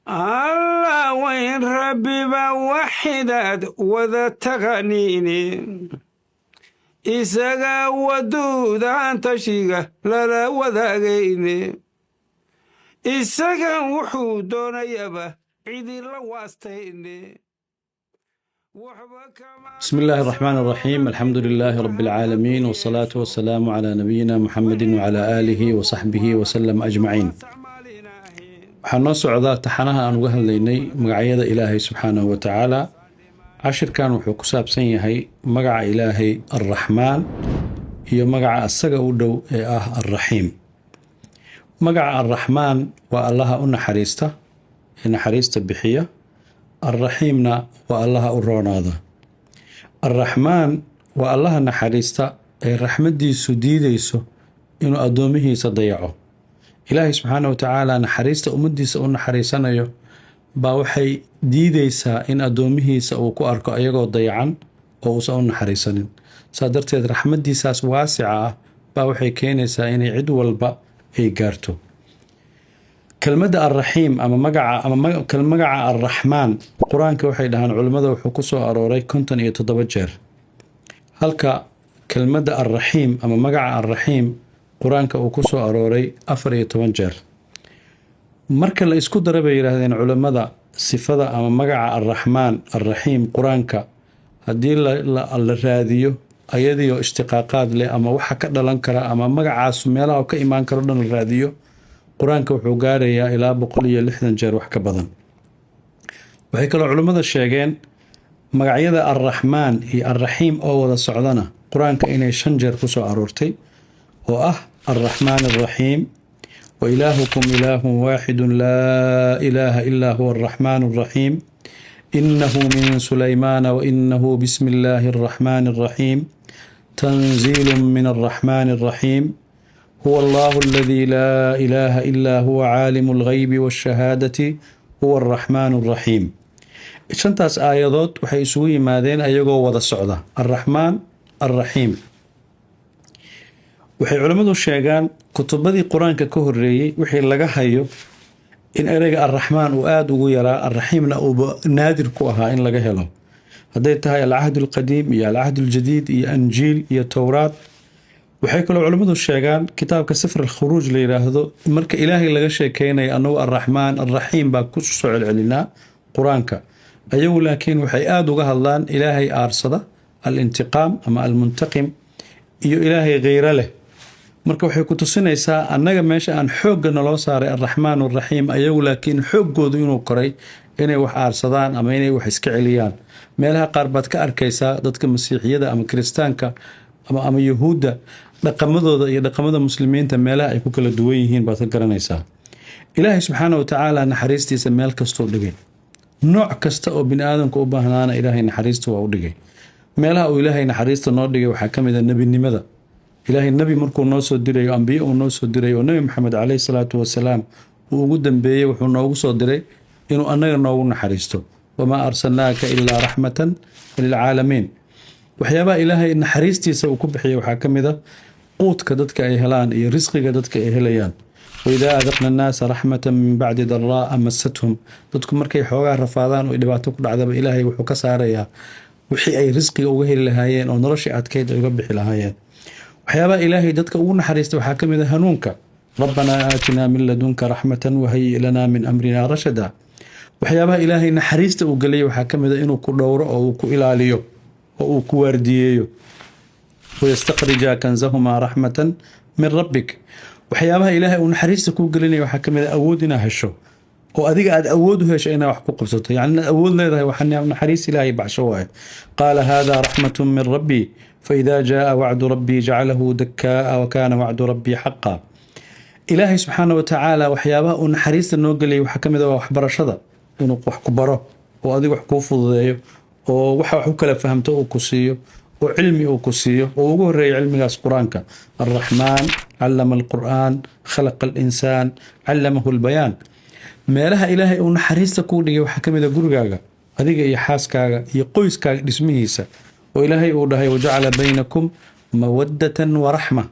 Allah wayn rabbiba waxidaad wada taqaniini, isaga waduudaan tashiga lala wadaagayne, isagan wuxuu doonayaba cidila waastayne. بسم الله الرحمن الرحيم، الحمد لله رب العالمين، والصلاة والسلام على نبينا محمد وعلى آله وصحبه وسلم أجمعين. Waxaa noo socdaa taxanaha aan uga hadlaynay magacyada Ilaahay subxaanahu wa tacaala. Cashirkan wuxuu ku saabsan yahay magaca Ilaahay Alraxmaan iyo magaca asaga u dhow ee ah Alraxiim. Magaca Alraxmaan waa Allaha u naxariista ee naxariista bixiya. Alraxiimna waa Allaha u roonaada. Alraxmaan waa Allaha naxariista ee raxmaddiisu diideyso inuu addoomihiisa dayaco. Ilaahay subxaana wa tacaala naxariista ummaddiisa u naxariisanayo baa waxay diideysaa in addoomihiisa uu ku arko ayagoo dayacan oo uusan u naxariisanin. Saa darteed raxmaddiisaas waasica ah baa waxay keenaysaa inay cid walba ay gaarto. Kelmadda Alraxiim ama magaca ama magaca Alraxmaan Qur-aanka, waxay dhahaan culimmada, wuxuu ku soo arooray 57 jeer, halka kelmadda Alraxiim ama magaca Alraxiim Qur-aanka uu ku soo arooray 14 jeer. Marka la isku dara, bay yidhaahdeen culimmada, sifada ama magaca Alraxmaan, Alraxiim Qur-aanka haddii la raadiyo ayadiioo ishtiqaaqaad leh ama waxa ka dhalan kara ama magacaas meelaha ka imaan karo dhan la raadiyo, Qur-aanka wuxuu gaarayaa ilaa 160 jeer, wax ka badan. Waxay kaloo culimmada sheegeen magacyada Alraxmaan iyo Alraxiim oo wada socdana Qur-aanka inay shan jeer kusoo aroortay, oo ah Alraxmaan Alraxiim, وإلهكم إله واحد، لا إله إلا هو الرحمن الرحيم، إنه من سليمان وإنه بسم الله الرحمن الرحيم، تنزيل من الرحمن الرحيم، هو الله الذي لا إله إلا هو، عالم الغيب والشهادة، هو الرحمن الرحيم. Shantaas aayadood waxay isugu yimaadeen ayagoo wada socda, Alraxmaan, Alraxiim. Waxay culimmadu sheegaan kutubadii Qur-aanka ka horeeyey wixii laga hayo in ereyga Alraxmaan uu aada ugu yaraa, Alraxiimna uuba naadir ku ahaa in laga helo, hadday tahay Alcahd Alqadiim iyo Alcahd Aljadiid iyo Anjiil iyo Towraad. Waxay kaloo culimmadu sheegaan kitaabka Sifr Alkhuruuj la yidhaahdo, marka Ilaahay laga sheekeynayo, anagu Alraxmaan, Alraxiim baa ku soo celcelinaa Qur-aanka, ayagu laakiin waxay aada uga hadlaan Ilaahay aarsada, alintiqaam ama almuntaqim, iyo Ilaahay kheyro leh. Marka waxay ku tusinaysaa annaga meesha aan xoogga naloo saaray Alraxmaan, Alraxiim, ayagu laakiin xooggoodu inuu koray inay wax aarsadaan ama inay wax iska celiyaan. Meelaha qaar baad ka arkaysaa dadka Masiixiyada ama Kiristaanka ama Yuhuudda dhaqamadooda iyo dhaqamada Muslimiinta meelaha ay ku kala duwan yihiin baad ka garanaysaa. Ilaahay subxaana wa tacaala naxariistiisa meel kastuu dhigay, nooc kasta oo bini aadamka u baahnaana Ilaahay naxariista waa u dhigay. Meelaha uu Ilaahay naxariista noo dhigay waxaa ka mid a nebinimada. Ilaahay nebi markuu noo soo dirayo, ambiye uu noo soo diray, oo Nebi Maxamed caleyhi salaatu wasalaam uu ugu dambeeyey, wuxuu noogu soo diray inuu annaga noogu naxariisto. وما أرسلناك إلا رحمة للعالمين. Waxyaabaha Ilaahay naxariistiisa uu ku bixiyay waxaa ka mid a quudka dadka ay helaan iyo risqiga dadka ay helayaan. وإذا أذقنا الناس رحمة من بعد ضراء مستهم. Dadku markay xoogaa rafaadaan oo dhibaato ku dhacdaba, Ilaahay wuxuu ka saarayaa wixii ay risqiga uga heli lahaayeen oo noloshii adkeyd ay uga bixi lahaayeen. Waxyaabaha Ilaahay dadka ugu naxariista waxaa ka mid a hanuunka. ربنا آتنا من لدنك رحمة وهيئ لنا من أمرنا رشدا. Waxyaabaha Ilaahay naxariista uu geliyay waxaa ka mid a inuu ku dhowro oo uu ku ilaaliyo oo uu ku waardiyeeyo. ويستخرجا كنزهما رحمة من ربك. Waxyaabaha Ilaahay uu naxariista kuu gelinaya waxaa ka mid a awood inaa hesho oo adiga aad awood u hesho inaa wax ku qabsato, yani inaad awood leedahay waxaa naxariis Ilaahay baxsho waaye. قال هذا رحمة من ربي، فإذا جاء وعد ربي جعله دكاء وكان وعد ربي حقا. Ilaahay subxaana wa tacaala waxyaabaha uu naxariista noo geliyay waxaa ka mid a waa waxbarashada, inuu wax ku baro oo adiga wax kuu fududeeyo oo waxa wax u kala fahamto uu ku siiyo oo cilmi uu ku siiyo, oo ugu horeeya cilmigaas Qur-aanka. الرحمن علم القرآن، خلق الإنسان، علمه البيان. Meelaha Ilaahay uu naxariista kuu dhigay waxaa ka mid a gurigaaga, adiga iyo xaaskaaga iyo qoyskaaga dhismihiisa, oo Ilaahay uu dhahay: وجعل بينكم مودة ورحمة.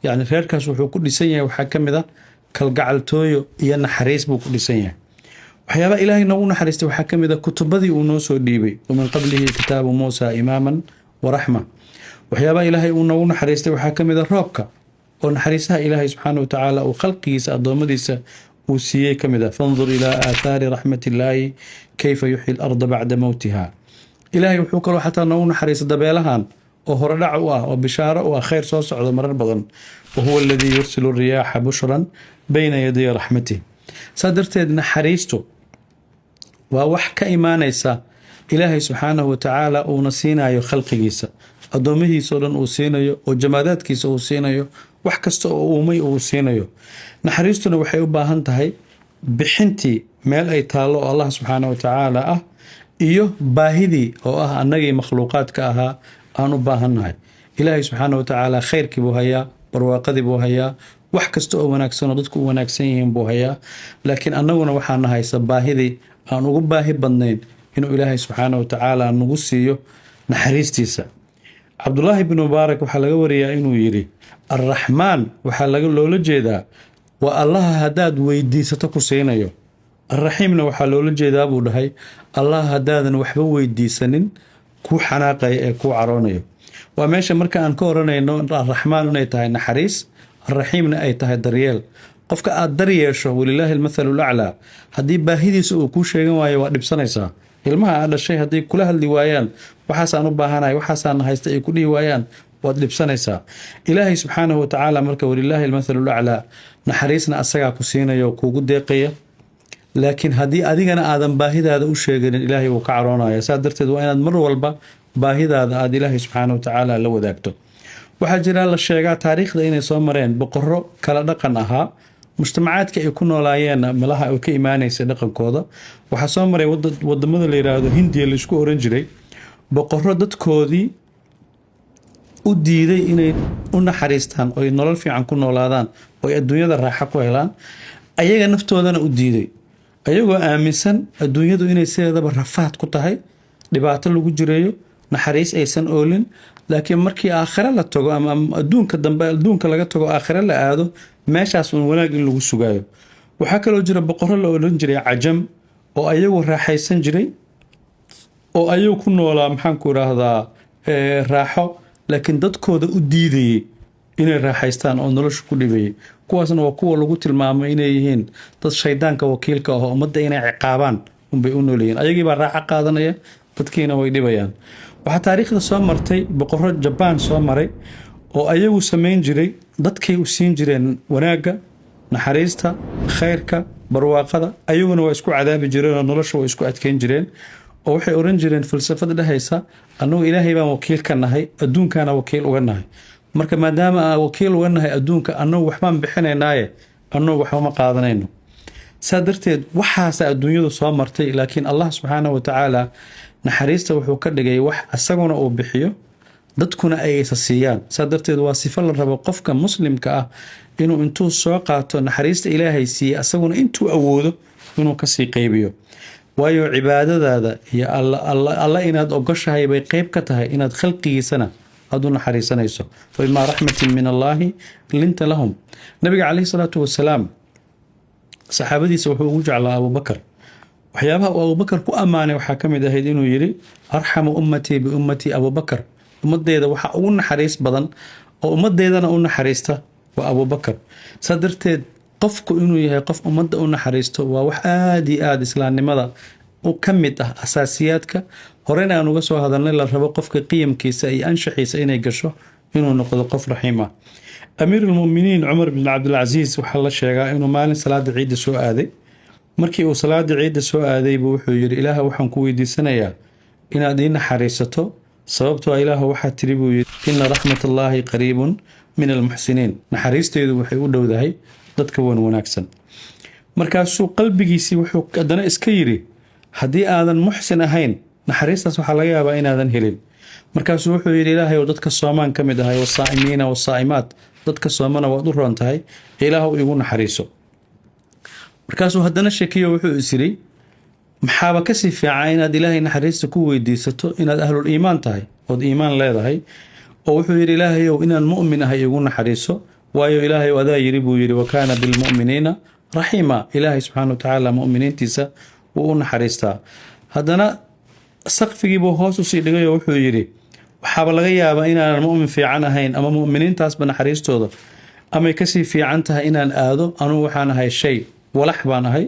Yacni reerkaas wuxuu ku dhisan yahay waxaa ka mid a kalgacaltooyo iyo naxariis buu ku dhisan yahay. Waxyaabaha Ilaahay noogu naxariistay waxaa ka mid a kutubadii uu noo soo dhiibay, ومن قبله كتاب موسى إماما ورحمة. Waxyaabaha Ilaahay uu noogu naxariistay waxaa ka mid a roobka, oo naxariisaha Ilaahay subxaana watacaala uu khalqigiisa, addoommadiisa uu siiyey ka mid ah. فانظر إلى آثار رحمة الله كيف يحيي الأرض بعد موتها. Ilaahay wuxuu kaloo xataa noogu naxariistay dabeelahan oo horedhac u ah oo bishaaro u ah khayr soo socda marar badan. وهو الذي يرسل الرياح بشرا بين يدي رحمته. Saa darteed naxariistu waa wax ka imaanaysa Ilaahay subxaanahu watacaala, uuna siinayo khalqigiisa, addoomihiisao dhan uu siinayo, oo jamaadaadkiisa uu siinayo, wax kasta oo uumay uu siinayo. Naxariistuna waxay u baahan tahay bixintii meel ay taallo oo Allah subxaanahu watacaala ah, iyo baahidii oo ah annagii makhluuqaadka ahaa aan u baahannahay. Ilaahay subxaana watacaala khayrkii buu hayaa, barwaaqadii buu hayaa, wax kasta oo wanaagsan oo dadku u wanaagsan yihiin buu hayaa, laakiin annaguna waxaana haysa baahidii aan ugu baahi badnayn inuu Ilaahay subxaana watacaala nagu siiyo naxariistiisa. Cabdulaahi bin Mubaarak waxaa laga wariyaa inuu yidhi: Arraxmaan waxaa loola jeedaa waa Allaha haddaad weydiisato ku siinayo. Arraxiimna waxaa loola jeedaa, buu dhahay, Allaha haddaadan waxba weydiisanin kuu xanaaqaya ee kuu caroonayo. Waa meesha marka aan ka oranayno Arraxmaan inay tahay naxariis, Arraxiimna ay tahay daryeel. Qofka aad daryeesho, ولله المثل الأعلى, haddii baahidiisa uu kuu sheegan waayo, waa dhibsanaysaa. Ilmaha aad dhashay hadday kula hadli waayaan, "Waxaasaan u baahanahay, waxaasaan haysta," ay ku dhihi waayaan, waad dhibsanaysaa. Ilaahay subxaanahu watacaala marka, ولله المثل الأعلى, naxariisna asagaa ku siinaya oo kuugu deeqaya, laakiin haddii adigana aadan baahidaada u sheeganin, Ilaahay wuu ka caroonaya. Saa darteed waa inaad mar walba baahidaada aada Ilaahay subxaana watacaala la wadaagto. Waxaa jira, la sheegaa taariikhda inay soo mareen boqorro kala dhaqan ahaa, mujtamacaadka ay ku noolaayeen malaha ay ka imaanaysay dhaqankooda. Waxaa soo maray wadamada la yiraahdo Hindiya laisku oran jiray boqorro dadkoodii u diiday inay u naxariistaan oo ay nolol fiican ku noolaadaan oo ay adduunyada raaxo ku helaan, ayaga naftoodana u diiday, ayagoo aaminsan adduunyadu inay sideedaba rafaad ku tahay, dhibaato lagu jireeyo, naxariis aysan oolin, laakiin markii aakhire la tago ama adduunka dambe, adduunka laga tago, aakhire la aado, meeshaas uun wanaag in lagu sugaayo. Waxaa kaloo jira boqorro la odhan jiray Cajam oo ayagu raaxaysan jiray, oo ayagu ku noolaa, maxaanku idhaahdaa, raaxo, laakiin dadkooda u diidayay inay raaxaystaan oo nolosha ku dhibayay. Kuwaasna waa kuwa lagu tilmaamay inay yihiin dad shaydaanka wakiilka ah oo ummadda inay ciqaabaan unbay u noolyihiin. Ayagiibaa raaxo qaadanaya, dadkiina way dhibayaan. Waxaa taariikhda soo martay boqorro Jabaan soo maray oo ayagu samayn jiray, dadkay u siin jireen wanaagga, naxariista, khayrka, barwaaqada, ayaguna waa isku cadaabi jireen oo nolosha waa isku adkeyn jireen, oo waxay oran jireen falsafad dhehaysa: "Annagu Ilaahay baan wakiil ka nahay, adduunkaana wakiil uga nahay. Marka maadaama aan wakiil uga nahay adduunka, annagu waxbaan bixinaynaaye, annagu waxba ma qaadanayno." Saa darteed waxaasa adduunyadu soo martay, laakiin Allah subxaanahu watacaala naxariista wuxuu ka dhigay wax isaguna uu bixiyo, dadkuna ay isa siiyaan. Saa darteed waa sifo la rabo qofka muslimka ah inuu intuu soo qaato naxariista Ilaahay siiyey, asaguna intuu awoodo inuu kasii qaybiyo, waayo cibaadadaada iyo Alla inaad ogoshahay bay qeyb ka tahay inaad khalqigiisana aada u naxariisanayso. فبما رحمة من الله لنت لهم. Nabiga caleyhi salaatu wasalaam saxaabadiisa wuxuu ugu jeclaa Abubakar. Waxyaabaha uu Abubakar ku ammaanay waxaa ka mid ahayd inuu yidhi: أرحم أمتي بأمتي أبو بكر. Ummadeyda waxaa ugu naxariis badan oo ummadeydana u naxariista waa Abubakar. Saa darteed qofku inuu yahay qof ummadda u naxariisto waa wax aada iyo aada islaamnimada ka mid ah, asaasiyaadka horena aan uga soo hadalnay. La rabo qofka qiyamkiisa iyo anshaxiisa inay gasho inuu noqdo qof raxiim ah. Amiirulmuminiin Cumar bin Cabdilcasiis waxaa la sheegaa inuu maalin salaada ciidda soo aaday. Markii uu salaada ciidda soo aaday buu wuxuu yidhi: "Ilaah, waxaan ku weydiisanayaa inaad ii naxariisato, sababtoo Ilaah waxaa tiri," buu yidhi, "إن رحمة الله قريب من المحسنين." Naxariisteedu waxay u dhowdahay dadka wan wanaagsan. Markaasuu qalbigiisii wuxuu haddana iska yidhi: haddii aadan muxsin ahayn, naxariistaas waxaa laga yaabaa inaadan helin. Markaasuu wuxuu yidhi: "Ilaahay oo dadka soomaan ka mid ahay, والصائمين والصائمات, dadka soomana waad u roon tahay, Ilaahu igu naxariiso." Markaasuu haddana sheekiyo, wuxuu is yidhi: maxaaba kasii fiican inaad Ilaahay naxariista ku weydiisato inaad ahlul iimaan tahay ood iimaan leedahay? Oo wuxuu yidhi: "Ilaahayow, inaan mu'min ahay igu naxariiso, waayo Ilaahayow adaa yidhi," buu yidhi, "وكان بالمؤمنين رحيما." Ilaahay subxaana watacaala mu'miniintiisa Wuu u naxariistaa. Haddana saqfigiibuu hoos usii dhigayoo wuxuu yidhi, waxaaba laga yaabaa inaanan mu'min fiican ahayn ama mu'miniintaasba naxariistooda amay kasii fiican tahay inaan aado. Anugu waxaan ahay shay, walax baan ahay.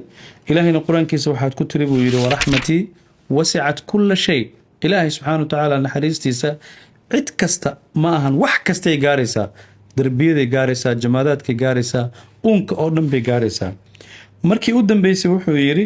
Ilaahayna Qur-aankiisa waxaad ku tiri, buu yidhi, "Waraxmatii wasicat kulla shay." Ilaahay subxaana wa tacaala naxariistiisa cid kasta ma ahan, wax kastay gaaraysaa, derbiyaday gaaraysaa, jamaadaadkay gaaraysaa, uunka oo dhan bay gaaraysaa. Markii u dambeysay wuxuu yidhi,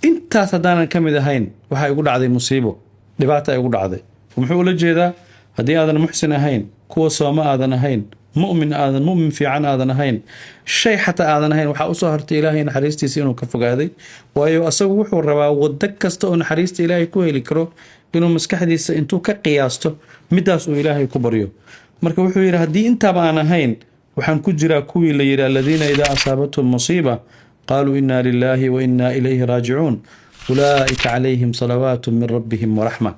intaas haddaanan ka mid ahayn, waxaa igu dhacday musiibo, dhibaata igu dhacday. Muxuu ula jeedaa? Haddii aadan muxsin ahayn, kuwa sooma aadan ahayn, mu'min aadan, mu'min fiican aadan ahayn, shay xataa aadan ahayn, waxaa usoo hartay Ilaahay naxariistiisa inuu ka fogaaday. Waayo, asagu wuxuu rabaa wado kasta oo naxariista Ilaahay ku heli karo inuu maskaxdiisa intuu ka qiyaasto midaas uu Ilaahay ku baryo. Marka wuxuu yidhi, haddii intaaba aan ahayn, waxaan ku jiraa kuwii la yidhi, "Aladiina idaa asaabathum musiiba qaaluu inna lilaahi wa inna ilayhi raajicuun, ulaa'ika calayhim salawaatu min rabbihim waraxma."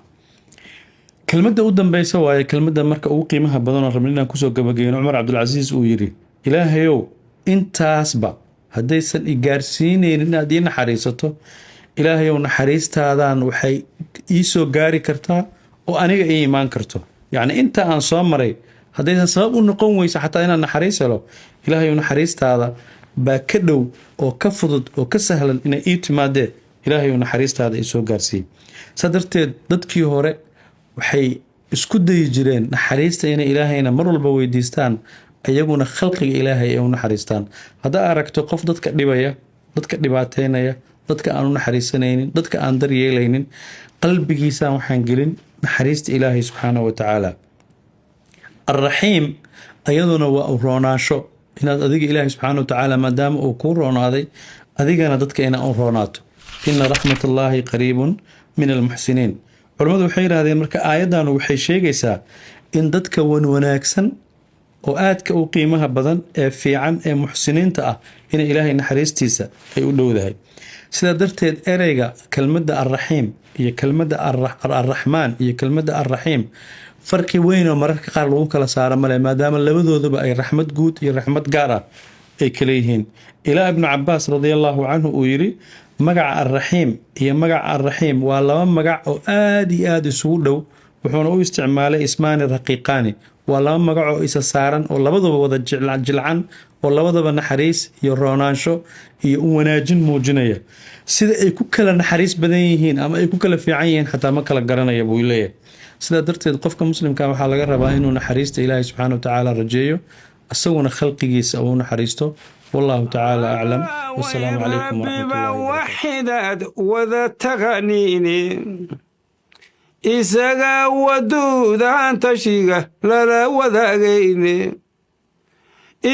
Kelmadda u dambeysa waaye kelmadda marka ugu qiimaha badan oo rabna inaan kusoo gabageyno. Cumar Cabdulcasiis uu yidhi, Ilaahayow, intaasba haddaysan i gaarsiinaynin inaad ii naxariisato, Ilaahayow, naxariistaadan waxay ii soo gaari kartaa oo aniga ii imaan karto. Yacni inta aan soo maray haddaysan sabab u noqon weyso xataa inaan naxariis helo, Ilaahayow, naxariistaada baa ka dhow oo ka fudud oo ka sahlan inay ii timaadee, Ilaahayow, naxariistaada ii soo gaarsiiye. Saa darteed dadkii hore waxay isku dayi jireen naxariista inay Ilaahayna mar walba weydiistaan, iyaguna khalqiga Ilaahay ay u naxariistaan. Haddaa aragto qof dadka dhibaya, dadka dhibaateynaya, dadka aan u naxariisanaynin, dadka aan daryeelaynin, qalbigiisaan waxaan gelin naxariista Ilaahay subxaanahu wa tacaala. Alraxiim ayaduna waa u roonaansho, inaad adiga Ilaahay subxaana wa tacaala maadaama uu kuu roonaaday, adigana dadka inaa u roonaato. Ina raxmat allaahi qariibun min almuxsiniin. Culammadu waxay yidhahdeen, marka aayaddan waxay sheegaysaa in dadka wanwanaagsan oo aadka u qiimaha badan ee fiican ee muxsiniinta ah inay Ilaahay naxariistiisa ay u dhowdahay. Sidaa darteed ereyga kelmadda Alraxiim iyo kelmadda Alraxmaan iyo kelmadda Alraxiim farqi weyn oo mararka qaar lagu kala saaro male, maadaama labadooduba ay raxmad guud iyo raxmad gaar ah ay kala yihiin. Ilaa Ibnu Cabaas radia allahu canhu uu yidhi, magaca Alraxiim iyo magaca Alraxiim waa laba magac oo aada iyo aada isugu dhow. Wuxuuna u isticmaalay ismaani raqiiqaani, waa laba magac oo isa saaran oo labaduba wada jilcan oo labadaba naxariis iyo roonaansho iyo u wanaajin muujinaya. Sida ay ku kala naxariis badan yihiin ama ay ku kala fiican yihiin xataa ma kala garanaya, buu leeyahay. Sidaa darteed qofka muslimka waxaa laga rabaa inuu naxariista Ilaahay subxaana wa tacaala rajeeyo, isaguna khalqigiisa uu naxariisto. Wallahu tacaala aclam, wasalaamu calaykum waraxmatullahi wabarakatu. Waxidaad wada taqaniini, isaga waduudaan tashiga lala wadaagayne,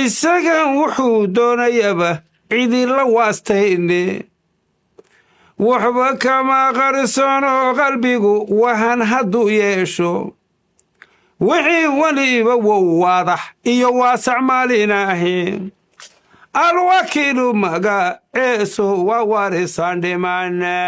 isagan wuxuu doonayaba cidila waastayne, waxba kama qarsano qalbigu wahan hadduu yeesho, wixii weliba wow waadax iyo waasac maalinaahi. Alwakiilu magaceesu waa warisaan dhimane.